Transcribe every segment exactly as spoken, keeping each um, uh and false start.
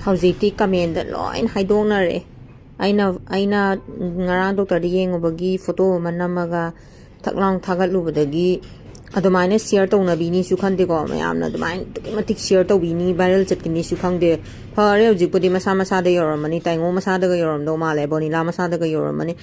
ꯍꯧꯖꯤꯛꯇꯤ ꯀꯃꯦꯟꯗ ꯂꯣꯏ ꯍꯥꯏꯗꯣꯛꯅꯔꯦ꯫ ꯑꯩꯅ ꯑꯩꯅ ꯉꯔꯥꯡ ꯗꯣꯛꯇꯔꯗ ꯌꯦꯡꯉꯨꯕꯒꯤ ꯐꯣꯇꯣ ꯑꯃ ꯅꯝꯃꯒ ꯊꯛ ꯂꯥꯎ ꯊꯥꯒꯠꯂꯨꯕꯗꯒꯤ ꯑꯗꯨꯃꯥꯏꯅ ꯁꯤꯌꯔ ꯇꯧꯅꯕꯤꯅꯤꯁꯨ ꯈꯟꯗꯦꯀꯣ꯫ ꯃꯌꯥꯝꯅ ꯑꯗꯨꯃꯥꯏꯅ ꯑꯗꯨꯛꯀꯤ ꯃꯇꯤꯛ ꯁꯤꯌꯔ ꯇꯧꯕꯤꯅꯤ, ꯚꯥꯏꯔꯦꯜ ꯆꯠꯀꯅꯤꯁꯨ ꯈꯪꯗꯦ꯫ ꯐꯔꯦ, ꯍꯧꯖꯤꯛꯄꯨꯗꯤ ꯃꯁꯥ ꯃꯁꯥꯗ ꯌꯧꯔꯝꯃꯅꯤ, ꯇꯥꯏꯉꯣ ꯃꯁꯥꯗꯒ ꯌꯧꯔꯝꯗꯧ ꯃꯥꯜꯂꯦ, ꯕꯣꯅꯤꯂꯥ ꯃꯁꯥꯗꯒ ꯌꯧꯔꯝꯃꯅꯤ꯫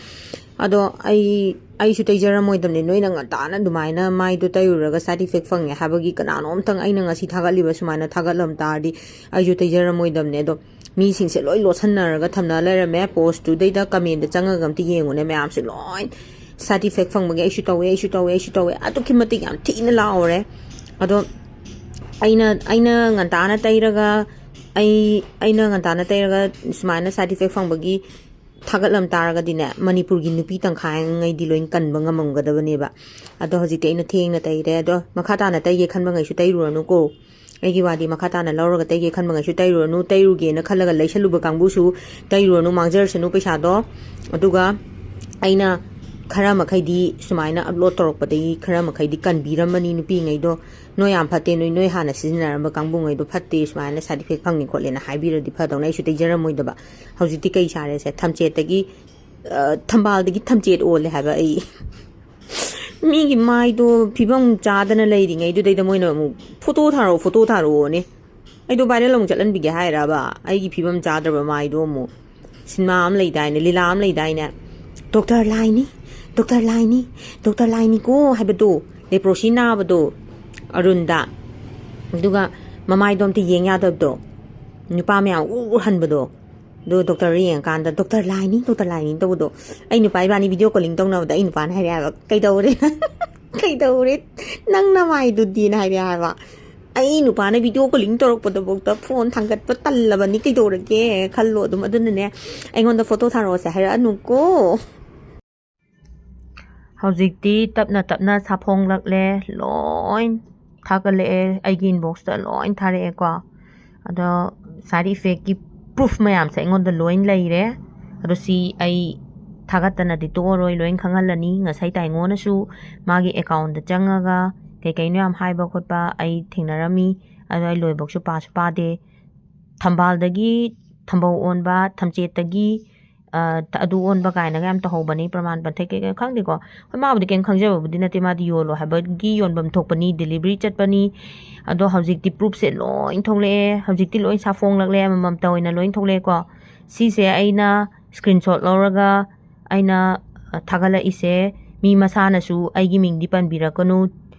ꯑꯗꯣ ꯑꯩ ꯑꯩꯁꯨ ꯇꯩꯖꯔꯝꯃꯣꯏꯗꯕꯅꯦ꯫ ꯅꯣꯏꯅ ꯉꯟꯇꯥꯅ ꯑꯗꯨꯃꯥꯏꯅ ꯃꯥꯏꯗꯣ ꯇꯩꯔꯨꯔꯒ ꯁꯥꯏꯠ ꯏꯐꯦꯛ ꯐꯪꯉꯦ ꯍꯥꯏꯕꯒꯤ ꯀꯅꯥꯅꯣꯝꯇꯪ ꯑꯩꯅ ꯉꯁꯤ ꯊꯥꯒꯠꯂꯤꯕ ꯁꯨꯃꯥꯏꯅ ꯊꯥꯒꯠꯂꯝ ꯇꯥꯔꯗꯤ ꯑꯩꯁꯨ ꯇꯩꯖꯔꯝꯃꯣꯏꯗꯕꯅꯦ꯫ ꯑꯗꯣ ꯃꯤꯁꯤꯡꯁꯦ ꯂꯣꯏ ꯂꯣꯠꯁꯟꯅꯔꯒ ꯊꯝꯅ ꯂꯩꯔꯝꯃꯦ꯫ ꯄꯣꯁꯇꯨꯗꯩꯗ ꯀꯃꯦꯟꯗ ꯆꯪꯉꯒ ꯑꯝꯇ ꯌꯦꯡꯉꯨꯅꯦ, ꯃꯌꯥꯝꯁꯦ ꯂꯣꯏ ꯁꯥꯏꯠ ꯏꯐꯦꯛ ꯐꯪꯕꯒꯤ "ꯑꯩꯁꯨ ꯇꯧꯋꯦ, ꯑꯩꯁꯨ ꯇꯧꯋꯦ, ꯑꯩꯁꯨ ꯇꯧꯋꯦ", ꯑꯗꯨꯛꯀꯤ ꯃꯇꯤꯛ ꯌꯥꯝ ꯊꯤꯅ ꯂꯥꯎꯔꯦ꯫ ꯑꯗꯣ ꯑꯩꯅ ꯑꯩꯅ ꯉꯟꯇꯥꯅ ꯇꯩꯔꯒ ꯑꯩ ꯑꯩꯅ ꯉꯟꯇꯥꯅ ꯇꯩꯔꯒ ꯁꯨꯃꯥꯏꯅ ꯁꯥꯏꯠ ꯏꯐꯦꯛ ꯐꯪꯕꯒꯤ ꯊꯥꯒꯠꯂꯝ ꯇꯥꯔꯒꯗꯤꯅꯦ, ꯃꯅꯤꯄꯨꯔꯒꯤ ꯅꯨꯄꯤ ꯇꯪꯈꯥꯏꯉꯩꯗꯤ ꯂꯣꯏ ꯀꯟꯕ ꯉꯝꯃꯝꯒꯗꯕꯅꯦꯕ꯫ ꯑꯗꯣ ꯍꯧꯖꯤꯛꯇꯤ ꯑꯩꯅ ꯊꯦꯡꯅ ꯇꯩꯔꯦ꯫ ꯑꯗꯣ ꯃꯈꯥ ꯇꯥꯅ ꯇꯩꯒꯦ ꯈꯟꯕꯉꯩꯁꯨ ꯇꯩꯔꯨꯔꯅꯨꯀꯣ꯫ ꯑꯩꯒꯤ ꯋꯥꯗꯤ, ꯃꯈꯥ ꯇꯥꯅ ꯂꯧꯔꯒ ꯇꯩꯒꯦ ꯈꯟꯕꯉꯩꯁꯨ ꯇꯩꯔꯨꯔꯅꯨ꯫ ꯇꯩꯔꯨꯒꯦꯅ ꯈꯜꯂꯒ ꯂꯩꯁꯜꯂꯨꯕ ꯀꯥꯡꯕꯨꯁꯨ ꯇꯩꯔꯨꯔꯅꯨ, ꯃꯥꯡꯖꯔꯁꯅꯨ ꯄꯩꯁꯥꯗꯣ꯫ ꯑꯗꯨꯒ ꯑꯩꯅ ꯈꯔ ꯃꯈꯩꯗꯤ ꯁꯨꯃꯥꯏꯅ ꯑꯞꯂꯣꯗ ꯇꯧꯔꯛꯄꯗꯒꯤ ꯈꯔ ꯃꯈꯩꯗꯤ ꯀꯟꯕꯤꯔꯝꯃꯅꯤ ꯅꯨꯄꯤꯉꯩꯗꯣ꯫ "ꯅꯣꯏ ꯌꯥꯝ ꯐꯠꯇꯦ, ꯅꯣꯏ ꯅꯣꯏ ꯍꯥꯟꯅ ꯁꯤꯖꯤꯟꯅꯔꯝꯕ ꯀꯥꯡꯕꯨꯉꯩꯗꯣ ꯐꯠꯇꯦ, ꯁꯨꯃꯥꯏꯅ ꯁꯥꯏꯠ ꯏꯐꯦꯛ ꯐꯪꯉꯦ ꯈꯣꯠꯂꯦꯅ" ꯍꯥꯏꯕꯤꯔꯗꯤ ꯐꯗꯧꯅꯦ꯫ ꯑꯩꯁꯨ ꯇꯩꯖꯔꯝꯃꯣꯏꯗꯕ꯫ ꯍꯧꯖꯤꯛꯇꯤ ꯀꯩ ꯁꯥꯔꯦꯁꯦ, ꯊꯝꯆꯦꯠꯇꯒꯤ, ꯑ, ꯊꯝꯕꯥꯜꯗꯒꯤ ꯊꯝꯆꯦꯠ ꯑꯣꯜꯂꯦ ꯍꯥꯏꯕ ꯑꯩ꯫ ꯃꯤꯒꯤ ꯃꯥꯏꯗꯣ ꯐꯤꯕꯝ ꯆꯥꯗꯅ ꯂꯩꯔꯤꯉꯩꯗꯨꯗꯩꯗ ꯃꯣꯏꯅ ꯑꯃꯨꯛ "ꯐꯣꯇꯣ ꯊꯥꯔꯛꯑꯣ, ꯐꯣꯇꯣ ꯊꯥꯔꯛꯑꯣꯅꯦ"꯫ ꯑꯩꯗꯣ ꯚꯥꯏꯔꯦꯜ ꯑꯃꯨꯛ ꯆꯠꯍꯟꯕꯤꯒꯦ ꯍꯥꯏꯔꯕ? ꯑꯩꯒꯤ ꯐꯤꯕꯝ ꯆꯥꯗ꯭ꯔꯕ ꯃꯥꯏꯗꯣ ꯑꯃꯨꯛ꯫ ꯁꯤꯅꯦꯃꯥ ꯑꯃ ꯂꯩꯗꯥꯏꯅꯦ, ꯂꯤꯂꯥ ꯑꯃ ꯂꯩꯗꯥꯏꯅꯦ, "ꯗꯣꯛꯇꯔ ꯂꯥꯏꯅꯤ, ꯗꯣꯛꯇꯔ ꯂꯥꯏꯅꯤ, ꯗꯣꯛꯇꯔ ꯂꯥꯏꯅꯤꯀꯣ" ꯍꯥꯏꯕꯗꯣ, ꯂꯦꯄ꯭ꯔꯣꯁꯤ ꯅꯥꯕꯗꯣ, ꯑꯔꯨꯟꯗ꯫ ꯑꯗꯨꯒ ꯃꯃꯥꯏꯗꯣ ꯑꯝꯇ ꯌꯦꯡ ꯌꯥꯗꯕꯗꯣ, ꯅꯨꯄꯥ ꯃꯌꯥꯝ ꯎ ꯎ ꯍꯟꯕꯗꯣ꯫ ꯑꯗꯨꯒ ꯗꯣꯛꯇꯔ ꯌꯦꯡꯉꯀꯥꯟꯗ "ꯗꯣꯛꯇꯔ ꯂꯥꯏꯅꯤ, ꯗꯣꯛꯇꯔ ꯂꯥꯏꯅꯤ" ꯇꯧꯕꯗꯣ꯫ ꯑꯩ ꯅꯨꯄꯥ ꯏꯕꯥꯅꯤ ꯚꯤꯗꯤꯑꯣ ꯀꯣꯂꯤꯡ ꯇꯧꯅꯕꯗ ꯑꯩ ꯅꯨꯄꯥꯅ ꯍꯥꯏꯔꯛꯑꯦ ꯍꯥꯏꯕ, "ꯀꯩꯗꯧꯔꯦ? ꯀꯩꯗꯧꯔꯦ? ꯅꯪ ꯅꯃꯥꯏꯗꯨꯗꯤꯅ" ꯍꯥꯏꯔꯛꯑꯦ ꯍꯥꯏꯕ꯫ ꯑꯩ ꯅꯨꯄꯥꯅ ꯚꯤꯗꯤꯑꯣ ꯀꯣꯂꯤꯡ ꯇꯧꯔꯛꯄꯗꯐꯥꯎꯗ ꯐꯣꯟ ꯊꯥꯡꯒꯠꯄ ꯇꯜꯂꯕꯅꯤ, ꯀꯩꯗꯧꯔꯒꯦ ꯈꯜꯂꯣ ꯑꯗꯨꯝ꯫ ꯑꯗꯨꯅꯅꯦ, ꯑꯩꯉꯣꯟꯗ ꯐꯣꯇꯣ ꯊꯥꯔꯛꯑꯣꯁꯦ ꯍꯥꯏꯔꯛꯑꯅꯨꯀꯣ꯫ ꯍꯧꯖꯤꯛꯇꯤ ꯇꯞꯅ ꯇꯞꯅ ꯁꯥꯐꯣꯡꯂꯛꯂꯦ, ꯂꯣꯏ ꯊꯥꯒꯠꯂꯛꯑꯦ, ꯑꯩꯒꯤ ꯏꯟꯕꯣꯛꯁꯇ ꯂꯣꯏ ꯊꯥꯔꯛꯑꯦꯀꯣ꯫ ꯑꯗꯣ ꯁꯥꯏꯠ ꯏꯐꯦꯛꯀꯤ ꯄ꯭ꯔꯨꯐ ꯃꯌꯥꯝꯁꯦ ꯑꯩꯉꯣꯟꯗ ꯂꯣꯏ ꯂꯩꯔꯦ꯫ ꯑꯗꯣ ꯁꯤ ꯑꯩ ꯊꯥꯒꯠꯇꯅꯗꯤ ꯇꯣꯛꯑꯔꯣꯏ, ꯂꯣꯏ ꯈꯪꯍꯜꯂꯅꯤ꯫ ꯉꯁꯥꯏ ꯇꯥꯏꯉꯣꯅꯁꯨ ꯃꯥꯒꯤ ꯑꯦꯀꯥꯎꯟꯗ ꯆꯪꯉꯒ ꯀꯩ ꯀꯩꯅꯣ ꯌꯥꯝ ꯍꯥꯏꯕ ꯈꯣꯠꯄ ꯑꯩ ꯊꯦꯡꯅꯔꯝꯃꯤ꯫ ꯑꯗꯣ ꯑꯩ ꯂꯣꯏꯕꯧꯁꯨ ꯄꯥꯁꯨ ꯄꯥꯗꯦ꯫ ꯊꯝꯕꯥꯜꯗꯒꯤ ꯊꯝꯕꯧ ꯑꯣꯟꯕ, ꯊꯝꯆꯦꯠꯇꯒꯤ ꯑꯗꯨ ꯑꯣꯟꯕ ꯀꯥꯏꯅꯒ ꯌꯥꯝ ꯇꯧꯍꯧꯕꯅꯤ꯫ ꯄ꯭ꯔꯃꯥꯟ ꯄꯥꯟꯊꯩ ꯀꯩ ꯀꯩ ꯈꯪꯗꯦꯀꯣ꯫ ꯍꯣꯏ, ꯃꯥꯕꯨꯗꯤ ꯀꯩꯝ ꯈꯪꯖꯕꯕꯨꯗꯤ ꯅꯠꯇꯦ꯫ ꯃꯥꯗꯤ ꯌꯣꯜꯂꯣ ꯍꯥꯏꯕꯒꯤ ꯌꯣꯟꯐꯝ ꯊꯣꯛꯄꯅꯤ, ꯗꯤꯂꯤꯚꯔꯤ ꯆꯠꯄꯅꯤ꯫ ꯑꯗꯣ ꯍꯧꯖꯤꯛꯇꯤ ꯄ꯭ꯔꯨꯐꯁꯦ ꯂꯣꯏ ꯊꯣꯛꯂꯛꯑꯦ꯫ ꯍꯧꯖꯤꯛꯇꯤ ꯂꯣꯏ ꯁꯥꯐꯣꯡꯂꯛꯂꯦ, ꯑꯃꯃꯝꯇ ꯑꯣꯏꯅ ꯂꯣꯏ ꯊꯣꯛꯂꯛꯑꯦꯀꯣ꯫ ꯁꯤꯁꯦ ꯑꯩꯅ ꯁ꯭ꯀ꯭ꯔꯤꯟꯁꯣꯠ ꯂꯧꯔꯒ ꯑꯩꯅ ꯊꯥꯒꯠꯂꯛꯏꯁꯦ꯫ ꯃꯤ ꯃꯁꯥꯅꯁꯨ ꯑꯩꯒꯤ ꯃꯤꯡꯗꯤ ꯄꯟꯕꯤꯔꯛꯀꯅꯨ,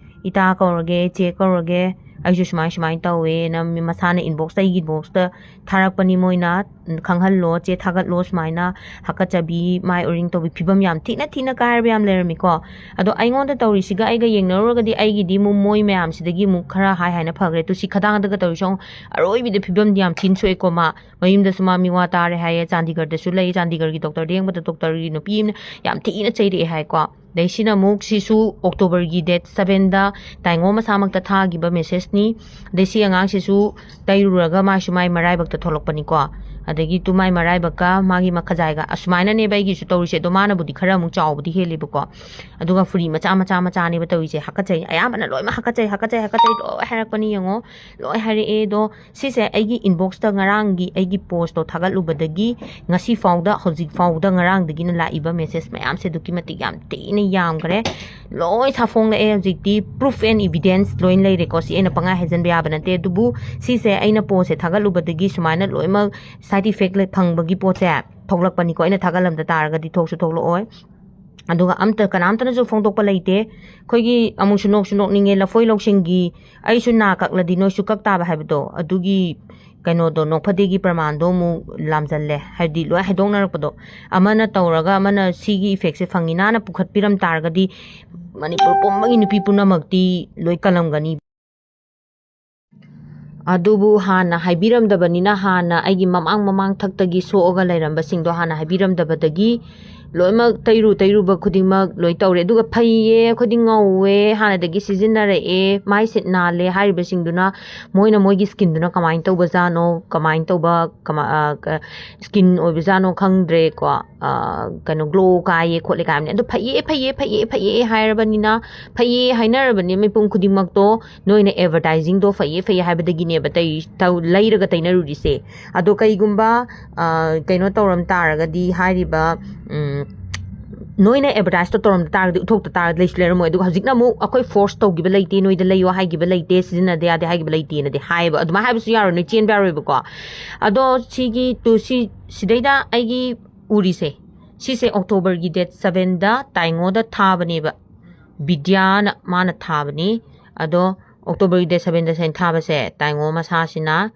ꯏꯇꯥ ꯀꯧꯔꯒꯦ, ꯆꯦ ꯀꯧꯔꯒꯦ, ꯑꯩꯁꯨ ꯁꯨꯃꯥꯏ ꯁꯨꯃꯥꯏꯅ ꯇꯧꯋꯦꯅ ꯃꯤ ꯃꯁꯥꯅ ꯏꯟꯕꯣꯛꯁꯇ, ꯑꯩꯒꯤ ꯏꯟꯕꯣꯛꯁꯇ ꯊꯥꯔꯛꯄꯅꯤ ꯃꯣꯏꯅ꯫ ꯈꯪꯍꯜꯂꯣ, ꯆꯦ ꯊꯥꯒꯠꯂꯣ, ꯁꯨꯃꯥꯏꯅ ꯍꯥꯀꯠꯆꯕꯤ, ꯃꯥꯏ ꯎꯔꯤꯡ ꯇꯧꯕꯤ, ꯐꯤꯕꯝ ꯌꯥꯝ ꯊꯤꯅ ꯊꯤꯅ ꯀꯥꯏꯔꯕ ꯌꯥꯝ ꯂꯩꯔꯝꯃꯤꯀꯣ꯫ ꯑꯗꯣ ꯑꯩꯉꯣꯟꯗ ꯇꯧꯔꯤꯁꯤꯒ ꯑꯩꯒ ꯌꯦꯡꯅꯔꯨꯔꯒꯗꯤ ꯑꯩꯒꯤꯗꯤ ꯑꯃꯨꯛ ꯃꯣꯏ ꯃꯌꯥꯝꯁꯤꯗꯒꯤ ꯑꯃꯨꯛ ꯈꯔ ꯍꯥꯏ ꯍꯥꯏꯅ ꯐꯈ꯭ꯔꯦ꯫ ꯇꯨꯁꯤ ꯈꯗꯥꯡꯗꯒ ꯇꯧꯔꯤꯁꯦ ꯑꯃꯨꯛ ꯑꯔꯣꯏꯕꯤꯗ ꯐꯤꯕꯝꯗꯤ ꯌꯥꯝ ꯊꯤꯅ ꯁꯣꯛꯑꯦꯀꯣ꯫ ꯃꯥ ꯃꯌꯨꯝꯗꯁꯨ ꯃꯥ ꯃꯤꯋꯥ ꯇꯥꯔꯦ ꯍꯥꯏꯌꯦ꯫ ꯆꯥꯟꯗꯤꯒꯔꯗꯁꯨ ꯂꯩ꯫ ꯆꯥꯟꯗꯤꯒꯔꯒꯤ ꯗꯣꯛꯇꯔꯗ ꯌꯦꯡꯕꯗ ꯗꯣꯛꯇꯔꯒꯤ ꯅꯨꯄꯤ ꯑꯃꯅ ꯌꯥꯝ ꯊꯤꯅ ꯆꯩꯔꯛꯑꯦ ꯍꯥꯏꯀꯣ꯫ ꯑꯗꯩ ꯁꯤꯅ ꯑꯃꯨꯛ, ꯁꯤꯁꯨ ꯑꯣꯛꯇꯣꯕꯔꯒꯤ ꯗꯦꯠ ꯁꯕꯦꯟꯗ ꯇꯥꯏꯉꯣ ꯃꯁꯥꯃꯛꯇ ꯊꯥꯈꯤꯕ ꯃꯦꯁꯦꯖꯅꯤ꯫ ꯑꯗꯩ ꯁꯤ ꯑꯉꯥꯡꯁꯤꯁꯨ ꯇꯩꯔꯨꯔꯒ ꯃꯥꯏꯁꯨ ꯃꯥꯏ ꯃꯔꯥꯏꯕꯛꯇ ꯊꯣꯛꯂꯛꯄꯅꯤꯀꯣ꯫ ꯑꯗꯒꯤ ꯇꯨ ꯃꯥꯏ ꯃꯔꯥꯏꯕꯛꯀ ꯃꯥꯒꯤ ꯃꯈꯖꯥꯏꯒ ꯑꯁꯨꯃꯥꯏꯅꯅꯦꯕ ꯑꯩꯒꯤꯁꯨ ꯇꯧꯔꯤꯁꯦ꯫ ꯑꯗꯣ ꯃꯥꯅꯕꯨꯗꯤ ꯈꯔ ꯑꯃꯨꯛ ꯆꯥꯎꯕꯗꯤ ꯍꯦꯜꯂꯦꯕꯀꯣ꯫ ꯑꯗꯨꯒ ꯐꯨꯔꯤ ꯃꯆꯥ ꯃꯆꯥ ꯃꯆꯥꯅꯦꯕ ꯇꯧꯔꯤꯁꯦ꯫ ꯍꯥꯀꯠꯆꯩ, ꯑꯌꯥꯝꯕꯅ ꯂꯣꯏꯅꯃꯛ ꯍꯥꯀꯠꯆꯩ, ꯍꯥꯀꯠꯆꯩ, ꯍꯥꯀꯠꯆꯩ ꯂꯣꯏ ꯍꯥꯏꯔꯛꯄꯅꯤ ꯌꯦꯡꯉꯣ꯫ ꯂꯣꯏ ꯍꯥꯏꯔꯛꯑꯦ꯫ ꯑꯗꯣ ꯁꯤꯁꯦ ꯑꯩꯒꯤ ꯏꯟꯕꯣꯛꯁꯇ ꯉꯔꯥꯡꯒꯤ ꯑꯩꯒꯤ ꯄꯣꯁꯇꯣ ꯊꯥꯒꯠꯂꯨꯕꯗꯒꯤ ꯉꯁꯤ ꯐꯥꯎꯗ, ꯍꯧꯖꯤꯛ ꯐꯥꯎꯗ ꯉꯔꯥꯡꯗꯒꯤꯅ ꯂꯥꯛꯏꯕ ꯃꯦꯁꯦꯖ ꯃꯌꯥꯝꯁꯦ ꯑꯗꯨꯛꯀꯤ ꯃꯇꯤꯛ ꯌꯥꯝ ꯊꯤꯅ ꯌꯥꯝꯈ꯭ꯔꯦ꯫ ꯂꯣꯏ ꯁꯥꯐꯣꯡꯂꯛꯑꯦ꯫ ꯍꯧꯖꯤꯛꯇꯤ proof and evidence ꯂꯣꯏ ꯂꯩꯔꯦꯀꯣ꯫ ꯁꯤ ꯑꯩꯅ ꯄꯪꯍꯥꯏ ꯍꯥꯏꯖꯟꯕ ꯌꯥꯕ ꯅꯠꯇꯦ꯫ ꯑꯗꯨꯕꯨ ꯁꯤꯁꯦ ꯑꯩꯅ ꯄꯣꯁꯁꯦ ꯊꯥꯒꯠꯂꯨꯕꯗꯒꯤ ꯁꯨꯃꯥꯏꯅ ꯂꯣꯏꯅꯃꯛ side effect ꯂꯩ-, ꯐꯪꯕꯒꯤ ꯄꯣꯠꯁꯦ ꯊꯣꯛꯂꯛꯄꯅꯤꯀꯣ꯫ ꯑꯩꯅ ꯊꯥꯒꯠꯂꯝꯗ ꯇꯥꯔꯒꯗꯤ ꯊꯣꯛꯁꯨ ꯊꯣꯛꯂꯛꯑꯣꯏ꯫ ꯑꯗꯨꯒ ꯑꯝꯇ ꯀꯅꯥꯝꯇꯅꯁꯨ ꯐꯣꯡꯗꯣꯛꯄ ꯂꯩꯇꯦ꯫ ꯑꯩꯈꯣꯏꯒꯤ ꯑꯃꯨꯛꯁꯨ ꯅꯣꯛꯁꯨ ꯅꯣꯛꯅꯤꯡꯉꯦ, ꯂꯐꯣꯏ ꯂꯧꯁꯤꯡꯒꯤ "ꯑꯩꯁꯨ ꯅꯥ ꯀꯛꯂꯗꯤ ꯅꯣꯏꯁꯨ ꯀꯛ ꯇꯥꯕ" ꯍꯥꯏꯕꯗꯣ, ꯑꯗꯨꯒꯤ ꯀꯩꯅꯣꯗꯣ, ꯅꯣꯛꯐꯗꯦꯒꯤ ꯄ꯭ꯔꯃꯥꯟꯗꯣ ꯑꯃꯨꯛ ꯂꯥꯝꯖꯜꯂꯦ꯫ ꯍꯥꯏꯕꯗꯤ ꯂꯣꯏ ꯍꯥꯏꯗꯣꯛꯅꯔꯛꯄꯗꯣ, ꯑꯃꯅ ꯇꯧꯔꯒ ꯑꯃꯅ ꯁꯤꯒꯤ effectꯁꯦ ꯐꯪꯉꯤꯅꯥꯅ ꯄꯨꯈꯠꯄꯤꯔꯝ ꯇꯥꯔꯒꯗꯤ ꯃꯅꯤꯄꯨꯔ ꯄꯨꯝꯕꯒꯤ ꯅꯨꯄꯤ ꯄꯨꯝꯅꯃꯛꯇꯤ ꯂꯣꯏ ꯀꯜꯂꯝꯒꯅꯤ꯫ ꯑꯗꯨꯕꯨ ꯍꯥꯟꯅ ꯍꯥꯏꯕꯤꯔꯝꯗꯕꯅꯤꯅ, ꯍꯥꯟꯅ ꯑꯩꯒꯤ ꯃꯃꯥꯡ ꯃꯃꯥꯡ ꯊꯛꯇꯒꯤ ꯁꯣꯛꯑꯒ ꯂꯩꯔꯝꯕꯁꯤꯡꯗꯣ ꯍꯥꯟꯅ ꯍꯥꯏꯕꯤꯔꯝꯗꯕꯗꯒꯤ ꯂꯣꯏꯅꯃꯛ ꯇꯩꯔꯨ ꯇꯩꯔꯨꯕ ꯈꯨꯗꯤꯡꯃꯛ ꯂꯣꯏ ꯇꯧꯔꯦ, ꯑꯗꯨꯒ ꯐꯩꯌꯦ, ꯑꯩꯈꯣꯏꯗꯤ ꯉꯧꯋꯦ, ꯍꯥꯟꯅꯗꯒꯤ ꯁꯤꯖꯤꯟꯅꯔꯛꯑꯦ, ꯃꯥꯏꯁꯦ ꯅꯥꯜꯂꯦ ꯍꯥꯏꯔꯤꯕꯁꯤꯡꯗꯨꯅ ꯃꯣꯏꯅ ꯃꯣꯏꯒꯤ ꯁ꯭ꯀꯤꯟꯗꯨꯅ ꯀꯃꯥꯏꯅ ꯇꯧꯕꯖꯥꯠꯅꯣ, ꯀꯃꯥꯏꯅ ꯇꯧꯕ ꯁ꯭ꯀꯤꯟ ꯑꯣꯏꯕꯖꯥꯠꯅꯣ ꯈꯪꯗ꯭ꯔꯦꯀꯣ꯫ ꯀꯩꯅꯣ, ꯒ꯭ꯂꯣ ꯀꯥꯏꯌꯦ ꯈꯣꯠꯂꯦ ꯀꯥꯏꯕꯅꯦ꯫ ꯑꯗꯣ ꯐꯩꯌꯦ, ꯐꯩꯌꯦ, ꯐꯩꯌꯦ, ꯐꯩꯌꯦ ꯍꯥꯏꯔꯕꯅꯤꯅ, ꯐꯩꯌꯦ ꯍꯥꯏꯅꯔꯕꯅꯤ ꯃꯤꯄꯨꯝ ꯈꯨꯗꯤꯡꯃꯛꯇꯣ, ꯅꯣꯏꯅ ꯑꯦꯗꯚꯔꯇꯥꯏꯖꯤꯡꯗꯣ ꯐꯩꯌꯦ ꯐꯩꯌꯦ ꯍꯥꯏꯕꯗꯒꯤꯅꯦꯕ ꯇꯩ-, ꯇꯧ-, ꯂꯩꯔꯒ ꯇꯩꯅꯔꯨꯔꯤꯁꯦ꯫ ꯑꯗꯣ ꯀꯩꯒꯨꯝꯕ, ꯑ, ꯀꯩꯅꯣ ꯇꯧꯔꯝ ꯇꯥꯔꯒꯗꯤ, ꯍꯥꯏꯔꯤꯕ, ꯎꯝ, ꯅꯣꯏꯅ ꯑꯦꯗꯚꯔꯇꯥꯏꯖꯇꯣ ꯇꯧꯔꯝ ꯇꯥꯔꯒꯗꯤ, ꯎꯠꯊꯣꯛꯇ ꯇꯥꯔꯒꯗꯤ ꯂꯩꯁꯨ ꯂꯩꯔꯝꯃꯣꯏ꯫ ꯑꯗꯨꯒ ꯍꯧꯖꯤꯛꯅ ꯑꯃꯨꯛ ꯑꯩꯈꯣꯏ ꯐꯣꯔꯁ ꯇꯧꯈꯤꯕ ꯂꯩꯇꯦ, ꯅꯣꯏꯗ ꯂꯩꯌꯣ ꯍꯥꯏꯈꯤꯕ ꯂꯩꯇꯦ, ꯁꯤꯖꯤꯟꯅꯗ ꯌꯥꯗꯦ ꯍꯥꯏꯈꯤꯕ ꯂꯩꯇꯦꯅꯗꯤ ꯍꯥꯏꯌꯦꯕ꯫ ꯑꯗꯨꯃꯥꯏꯅ ꯍꯥꯏꯕꯁꯨ ꯌꯥꯔꯣꯏ, ꯅꯣꯏ ꯆꯦꯟꯕ ꯌꯥꯔꯣꯏꯕꯀꯣ꯫ ꯑꯗꯣ ꯁꯤꯒꯤ ꯇꯨ-, ꯁꯤ, ꯁꯤꯗꯩꯗ ꯑꯩꯒꯤ ꯎꯔꯤꯁꯦ, ꯁꯤꯁꯦ ꯑꯣꯛꯇꯣꯕꯔꯒꯤ ꯗꯦꯠ ꯁꯕꯦꯟꯗ ꯇꯥꯏꯉꯣꯗ ꯊꯥꯕꯅꯦꯕ꯫ ꯕꯤꯗ꯭ꯌꯥꯅ ꯃꯥꯅ ꯊꯥꯕꯅꯤ꯫ ꯑꯗꯣ ꯑꯣꯛꯇꯣꯕꯔꯒꯤ ꯗꯦꯠ ꯁꯕꯦꯟꯗ ꯁꯦꯟ ꯊꯥꯕꯁꯦ, ꯇꯥꯏꯉꯣ ꯃꯁꯥꯁꯤꯅ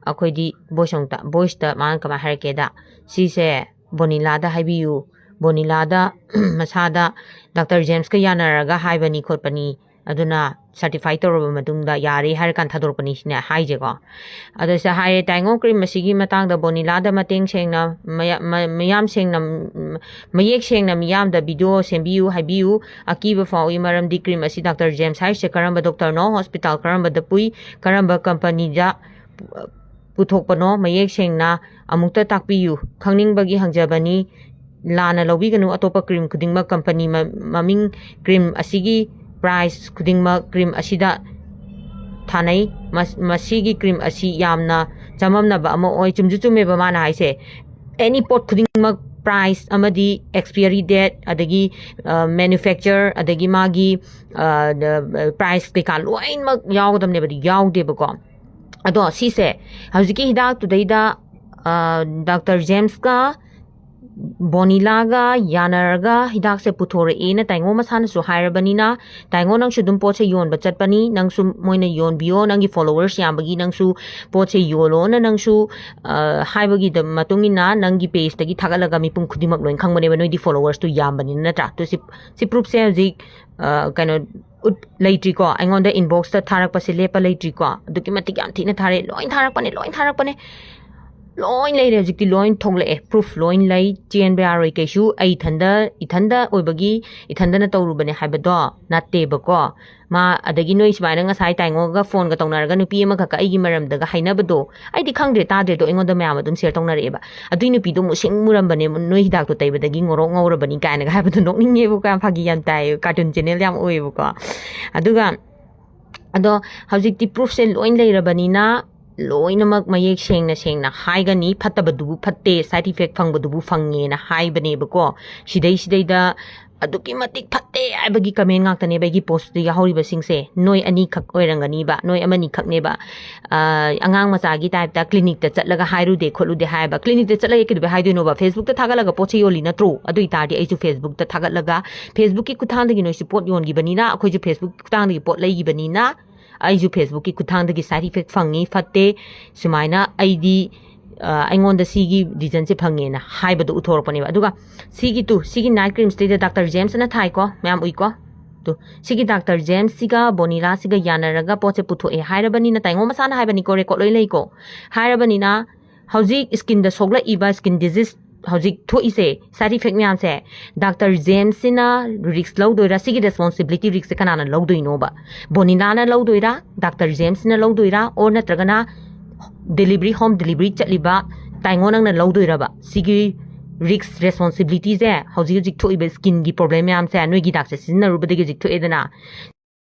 ꯑꯩꯈꯣꯏꯗꯤ ꯚꯣꯏꯁ ꯑꯃꯨꯛꯇ, ꯚꯣꯏꯁꯇ ꯃꯥꯅ ꯀꯃꯥꯏꯅ ꯍꯥꯏꯔꯛꯀꯦꯗ, ꯁꯤꯁꯦ ꯕꯣꯅꯤꯂꯥꯗ ꯍꯥꯏꯕꯤꯌꯨ, ꯕꯣꯅꯤꯂꯥꯗ ꯃꯁꯥꯗ ꯗꯥꯛꯇꯔ ꯖꯦꯝꯁꯀ ꯌꯥꯅꯔꯒ ꯍꯥꯏꯕꯅꯤ ꯈꯣꯠꯄꯅꯤ, ꯑꯗꯨꯅ ꯁꯔꯇꯤꯐꯥꯏ ꯇꯧꯔꯕ ꯃꯇꯨꯡꯗ ꯌꯥꯔꯦ ꯍꯥꯏꯔꯀꯥꯟꯗ ꯊꯥꯗꯣꯔꯛꯄꯅꯤ ꯁꯤꯅꯦ ꯍꯥꯏꯁꯦꯀꯣ꯫ ꯑꯗꯣ ꯁꯤꯗ ꯍꯥꯏꯔꯦ, "ꯇꯥꯏꯉꯣ ꯀ꯭ꯔꯤꯝ ꯑꯁꯤꯒꯤ ꯃꯇꯥꯡꯗ ꯕꯣꯅꯤꯂꯥꯗ ꯃꯇꯦꯡ ꯁꯦꯡꯅ, ꯃꯌꯥ-, ꯃ-, ꯃꯌꯥꯝ ꯁꯦꯡꯅ, ꯎꯝ, ꯃꯌꯦꯛ ꯁꯦꯡꯅ ꯃꯤꯌꯥꯝꯗ ꯚꯤꯗꯤꯑꯣ ꯁꯦꯝꯕꯤꯌꯨ ꯍꯥꯏꯕꯤꯌꯨ꯫ ꯑꯀꯤꯕ ꯐꯥꯎꯏ, ꯃꯔꯝꯗꯤ ꯀ꯭ꯔꯤꯝ ꯑꯁꯤ ꯗꯥꯛꯇꯔ ꯖꯦꯝꯁ ꯍꯥꯏꯔꯤꯁꯦ ꯀꯔꯝꯕ ꯗꯣꯛꯇꯔꯅꯣ, ꯍꯣꯁꯄꯤꯇꯥꯜ ꯀꯔꯝꯕꯗ ꯄꯨꯏ, ꯀꯔꯝꯕ ꯀꯝꯄꯅꯤꯗ ꯄꯨꯊꯣꯛꯄꯅꯣ, ꯃꯌꯦꯛ ꯁꯦꯡꯅ ꯑꯃꯨꯛꯇ ꯇꯥꯛꯄꯤꯌꯨ꯫ ꯈꯪꯅꯤꯡꯕꯒꯤ ꯍꯪꯖꯕꯅꯤ꯫ ꯂꯥꯟꯅ ꯂꯧꯕꯤꯒꯅꯨ, ꯑꯇꯣꯞꯄ ꯀ꯭ꯔꯤꯝ ꯈꯨꯗꯤꯡꯃꯛ ꯀꯝꯄꯅꯤ ꯃ-, ꯃꯃꯤꯡ, ꯀ꯭ꯔꯤꯝ ꯑꯁꯤꯒꯤ ꯄ꯭ꯔꯥꯏꯁ ꯈꯨꯗꯤꯡꯃꯛ ꯀ꯭ꯔꯤꯝ ꯑꯁꯤꯗ ꯊꯥꯅꯩ꯫ ꯃꯁ-, ꯃꯁꯤꯒꯤ ꯀ꯭ꯔꯤꯝ ꯑꯁꯤ ꯌꯥꯝꯅ ꯆꯃꯝꯅꯕ ꯑꯃ ꯑꯣꯏ꯫" ꯆꯨꯝꯁꯨ ꯆꯨꯝꯃꯦꯕ ꯃꯥꯅ ꯍꯥꯏꯁꯦ꯫ ꯑꯦꯅꯤ ꯄꯣꯠ ꯈꯨꯗꯤꯡꯃꯛ ꯄ꯭ꯔꯥꯏꯁ ꯑꯃꯗꯤ ꯑꯦꯛꯁꯄꯤꯌꯔꯤ ꯗꯦꯠ, ꯑꯗꯒꯤ, ꯑ, ꯃꯦꯅꯨꯐꯦꯛꯆꯔ, ꯑꯗꯒꯤ ꯃꯥꯒꯤ, ꯑ, ꯗ-, ꯄ꯭ꯔꯥꯏꯁ ꯀꯩꯀꯥ ꯂꯣꯏꯅꯃꯛ ꯌꯥꯎꯒꯗꯕꯅꯦꯕ, ꯑꯗꯨ ꯌꯥꯎꯗꯦꯕꯀꯣ꯫ ꯑꯗꯣ ꯁꯤꯁꯦ ꯍꯧꯖꯤꯛꯀꯤ ꯍꯤꯗꯥꯛꯇꯨꯗꯩꯗ, ꯑ, ꯗꯥꯛꯇꯔ ꯖꯦꯝꯁꯀ ꯕꯣꯅꯤꯂꯥꯒ ꯌꯥꯅꯔꯒ ꯍꯤꯗꯥꯛꯁꯦ ꯄꯨꯊꯣꯔꯛꯑꯦꯅ ꯇꯥꯏꯉꯣ ꯃꯁꯥꯅꯁꯨ ꯍꯥꯏꯔꯕꯅꯤꯅ, ꯇꯥꯏꯉꯣ, ꯅꯪꯁꯨ ꯑꯗꯨꯝ ꯄꯣꯠꯁꯦ ꯌꯣꯟꯕ ꯆꯠꯄꯅꯤ, ꯅꯪꯁꯨ ꯃꯣꯏꯅ ꯌꯣꯟꯕꯤꯌꯣ, ꯅꯪꯒꯤ ꯐꯣꯂꯣꯋꯔꯁ ꯌꯥꯝꯕꯒꯤ ꯅꯪꯁꯨ ꯄꯣꯠꯁꯦ ꯌꯣꯜꯂꯣꯅ ꯅꯪꯁꯨ, ꯑ, ꯍꯥꯏꯕꯒꯤ ꯃꯇꯨꯡ ꯏꯟꯅ ꯅꯪꯒꯤ ꯄꯦꯖꯇꯒꯤ ꯊꯥꯒꯠꯂꯒ ꯃꯤꯄꯨꯝ ꯈꯨꯗꯤꯡꯃꯛ ꯂꯣꯏ ꯈꯪꯕꯅꯦꯕ, ꯅꯣꯏꯗꯤ ꯐꯣꯂꯣꯋꯔꯁꯇꯨ ꯌꯥꯝꯕꯅꯤꯅ, ꯅꯠꯇ꯭ꯔꯥ? ꯑꯗꯨ ꯁꯤ, ꯁꯤ ꯄ꯭ꯔꯨꯐꯁꯦ ꯍꯧꯖꯤꯛ, ꯑ, ꯀꯩꯅꯣ, ꯎꯠ-, ꯂꯩꯇ꯭ꯔꯤꯀꯣ, ꯑꯩꯉꯣꯟꯗ ꯏꯟꯕꯣꯛꯁꯇ ꯊꯥꯔꯛꯄꯁꯦ ꯂꯦꯞꯄ ꯂꯩꯇ꯭ꯔꯤꯀꯣ꯫ ꯑꯗꯨꯛꯀꯤ ꯃꯇꯤꯛ ꯌꯥꯝ ꯊꯤꯅ ꯊꯥꯔꯛꯑꯦ, ꯂꯣꯏ ꯊꯥꯔꯛꯄꯅꯦ, ꯂꯣꯏ ꯊꯥꯔꯛꯄꯅꯦ꯫ ꯂꯣꯏ ꯂꯩꯔꯦ ꯍꯧꯖꯤꯛꯇꯤ, ꯂꯣꯏ ꯊꯣꯛꯂꯛꯑꯦ, ꯄ꯭ꯔꯨꯐ ꯂꯣꯏ ꯂꯩ꯫ ꯆꯦꯟꯕ ꯌꯥꯔꯣꯏ ꯀꯩꯁꯨ꯫ ꯑꯩ ꯏꯊꯟꯗ, ꯏꯊꯟꯗ ꯑꯣꯏꯕꯒꯤ, ꯏꯊꯟꯗꯅ ꯇꯧꯔꯨꯕꯅꯦ ꯍꯥꯏꯕꯗꯣ ꯅꯠꯇꯦꯕꯀꯣ꯫ ꯃꯥ ꯑꯗꯒꯤ ꯅꯣꯏ ꯁꯨꯃꯥꯏꯅ ꯉꯁꯥꯏ ꯇꯥꯏꯉꯣꯒ ꯐꯣꯟꯒ ꯇꯧꯅꯔꯒ ꯅꯨꯄꯤ ꯑꯃꯈꯛꯀ ꯑꯩꯒꯤ ꯃꯔꯝꯗꯒ ꯍꯥꯏꯅꯕꯗꯣ, ꯑꯩꯗꯤ ꯈꯪꯗ꯭ꯔꯦ, ꯇꯥꯗ꯭ꯔꯦ, ꯑꯗꯣ ꯑꯩꯉꯣꯟꯗ ꯃꯌꯥꯝ ꯑꯗꯨꯝ ꯁꯤꯌꯔ ꯇꯧꯅꯔꯛꯑꯦꯕ꯫ "ꯑꯗꯨꯏ ꯅꯨꯄꯤꯗꯣ ꯑꯃꯨꯛ ꯁꯤꯡ ꯃꯨꯔꯝꯕꯅꯦ, ꯅꯣꯏ ꯍꯤꯗꯥꯛꯇꯣ ꯇꯩꯕꯗꯒꯤ ꯉꯧꯔꯣꯛ ꯉꯧꯔꯕꯅꯤ" ꯀꯥꯏꯅꯒ ꯍꯥꯏꯕꯗꯣ ꯅꯣꯛꯅꯤꯡꯉꯦꯕꯀꯣ, ꯌꯥꯝ ꯐꯥꯒꯤ ꯌꯥꯝ ꯇꯥꯏꯌꯦ, ꯀꯥꯔꯇꯨꯟ ꯆꯦꯅꯦꯜ ꯌꯥꯝ ꯑꯣꯏꯌꯦꯕꯀꯣ꯫ ꯑꯗꯨꯒ ꯑꯗꯣ ꯍꯧꯖꯤꯛꯇꯤ ꯄ꯭ꯔꯨꯐꯁꯦ ꯂꯣꯏ ꯂꯩꯔꯕꯅꯤꯅ, ꯂꯣꯏꯅꯃꯛ ꯃꯌꯦꯛ ꯁꯦꯡꯅ ꯁꯦꯡꯅ ꯍꯥꯏꯒꯅꯤ꯫ ꯐꯠꯇꯕꯗꯨꯕꯨ ꯐꯠꯇꯦ, ꯁꯥꯏꯠ ꯏꯐꯦꯛ ꯐꯪꯕꯗꯨꯕꯨ ꯐꯪꯉꯦꯅ ꯍꯥꯏꯕꯅꯦꯕꯀꯣ꯫ ꯁꯤꯗꯩꯁꯤꯗꯩꯗ ꯑꯗꯨꯛꯀꯤ ꯃꯇꯤꯛ ꯐꯠꯇꯦ ꯍꯥꯏꯕꯒꯤ ꯀꯃꯦꯟ ꯉꯥꯛꯇꯅꯦꯕ ꯑꯩꯒꯤ ꯄꯣꯁꯇꯨꯗ ꯌꯥꯎꯍꯧꯔꯤꯕꯁꯤꯡꯁꯦ꯫ ꯅꯣꯏ ꯑꯅꯤꯈꯛ ꯑꯣꯏꯔꯝꯒꯅꯤꯕ, ꯅꯣꯏ ꯑꯃꯅꯤꯈꯛꯅꯦꯕ꯫ ꯑꯥ, ꯑꯉꯥꯡ ꯃꯆꯥꯒꯤ ꯇꯥꯏꯞꯇ ꯀ꯭ꯂꯤꯅꯤꯛꯇ ꯆꯠꯂꯒ ꯍꯥꯏꯔꯨꯗꯦ ꯈꯣꯠꯂꯨꯗꯦ ꯍꯥꯏꯕ꯫ ꯀ꯭ꯂꯤꯅꯤꯛꯇ ꯆꯠꯂꯒ ꯀꯩꯗꯧꯕꯩ ꯍꯥꯏꯗꯣꯏꯅꯣꯕ? ꯐꯦꯁꯕꯨꯛꯇ ꯊꯥꯒꯠꯂꯒ ꯄꯣꯠ ꯆꯩ ꯌꯣꯜꯂꯤ ꯅꯠꯇ꯭ꯔꯣ? ꯑꯗꯨ ꯑꯣꯏꯇꯥꯔꯗꯤ ꯑꯩꯁꯨ ꯐꯦꯁꯕꯨꯛꯇ ꯊꯥꯒꯠꯂꯒ, ꯐꯦꯁꯕꯨꯛꯀꯤ ꯈꯨꯠꯊꯥꯡꯗꯒꯤ ꯅꯣꯏꯁꯨ ꯄꯣꯠ ꯌꯣꯟꯈꯤꯕꯅꯤꯅ, ꯑꯩꯈꯣꯏꯁꯨ ꯐꯦꯁꯕꯨꯛ ꯈꯨꯠꯊꯥꯡꯗꯒꯤ ꯄꯣꯠ ꯂꯩꯈꯤꯕꯅꯤꯅ, ꯑꯩꯁꯨ ꯐꯦꯁꯕꯨꯛꯀꯤ ꯈꯨꯠꯊꯥꯡꯗꯒꯤ ꯁꯥꯏꯠ ꯏꯐꯦꯛ ꯐꯪꯉꯤ, ꯐꯠꯇꯦ, ꯁꯨꯃꯥꯏꯅ ꯑꯩꯗꯤ, ꯑ, ꯑꯩꯉꯣꯟꯗ ꯁꯤꯒꯤ ꯔꯤꯖꯟꯁꯦ ꯐꯪꯉꯦꯅ ꯍꯥꯏꯕꯗꯣ ꯎꯊꯣꯔꯛꯄꯅꯦꯕ꯫ ꯑꯗꯨꯒ ꯁꯤꯒꯤ ꯇꯨ, ꯁꯤꯒꯤ ꯅꯥꯏꯠ ꯀ꯭ꯔꯤꯝꯁꯤꯗꯩꯗ ꯗꯥꯛꯇꯔ ꯖꯦꯝꯁꯅ ꯊꯥꯏꯀꯣ, ꯃꯌꯥꯝ ꯎꯏꯀꯣ꯫ ꯇꯨ, ꯁꯤꯒꯤ ꯗꯥꯛꯇꯔ ꯖꯦꯝꯁꯁꯤꯒ ꯕꯣꯅꯤꯂꯥꯁꯤꯒ ꯌꯥꯅꯔꯒ ꯄꯣꯠꯁꯦ ꯄꯨꯊꯣꯛꯑꯦ ꯍꯥꯏꯔꯕꯅꯤꯅ, ꯇꯥꯏꯉꯣ ꯃꯁꯥꯅ ꯍꯥꯏꯕꯅꯤꯀꯣ, ꯔꯦꯀꯣꯔꯠ ꯂꯣꯏ ꯂꯩꯀꯣ꯫ ꯍꯥꯏꯔꯕꯅꯤꯅ ꯍꯧꯖꯤꯛ ꯁ꯭ꯀꯤꯟꯗ ꯁꯣꯛꯂꯛꯏꯕ, ꯁ꯭ꯀꯤꯟ ꯗꯤꯖꯤꯖ ꯍꯧꯖꯤꯛ ꯊꯣꯛꯏꯁꯦ, ꯁꯥꯏꯠ ꯏꯐꯦꯛ ꯃꯌꯥꯝꯁꯦ, ꯗꯥꯛꯇꯔ ꯖꯦꯝꯁꯁꯤꯅ ꯔꯤꯛꯁ ꯂꯧꯗꯣꯏꯔꯥ? ꯁꯤꯒꯤ ꯔꯦꯁꯄꯣꯟꯁꯤꯕꯤꯂꯤꯇꯤ, ꯔꯤꯛꯁꯁꯦ ꯀꯅꯥꯅ ꯂꯧꯗꯣꯏꯅꯣꯕ? ꯕꯣꯅꯤꯂꯥꯅ ꯂꯧꯗꯣꯏꯔꯥ? ꯗꯥꯛꯇꯔ ꯖꯦꯝꯁꯁꯤꯅ ꯂꯧꯗꯣꯏꯔꯥ? ꯑꯣꯔ ꯅꯠꯇ꯭ꯔꯒꯅ ꯗꯦꯂꯤꯚꯔꯤ, ꯍꯣꯝ ꯗꯦꯂꯤꯚꯔꯤ ꯆꯠꯂꯤꯕ ꯇꯥꯏꯉꯣ ꯅꯪꯅ ꯂꯧꯗꯣꯏꯔꯕ? ꯁꯤꯒꯤ ꯔꯤꯛꯁ, ꯔꯦꯁꯄꯣꯟꯁꯤꯕꯤꯂꯤꯇꯤꯁꯦ, ꯍꯧꯖꯤꯛ ꯍꯧꯖꯤꯛ ꯊꯣꯛꯏꯕ ꯁ꯭ꯀꯤꯟꯒꯤ ꯄ꯭ꯔꯣꯕ꯭ꯂꯦꯝ ꯃꯌꯥꯝꯁꯦ, ꯅꯣꯏꯒꯤ ꯍꯤꯗꯥꯛꯁꯦ ꯁꯤꯖꯤꯟꯅꯔꯨꯕꯗꯒꯤ ꯍꯧꯖꯤꯛ ꯊꯣꯛꯑꯦꯗꯅ,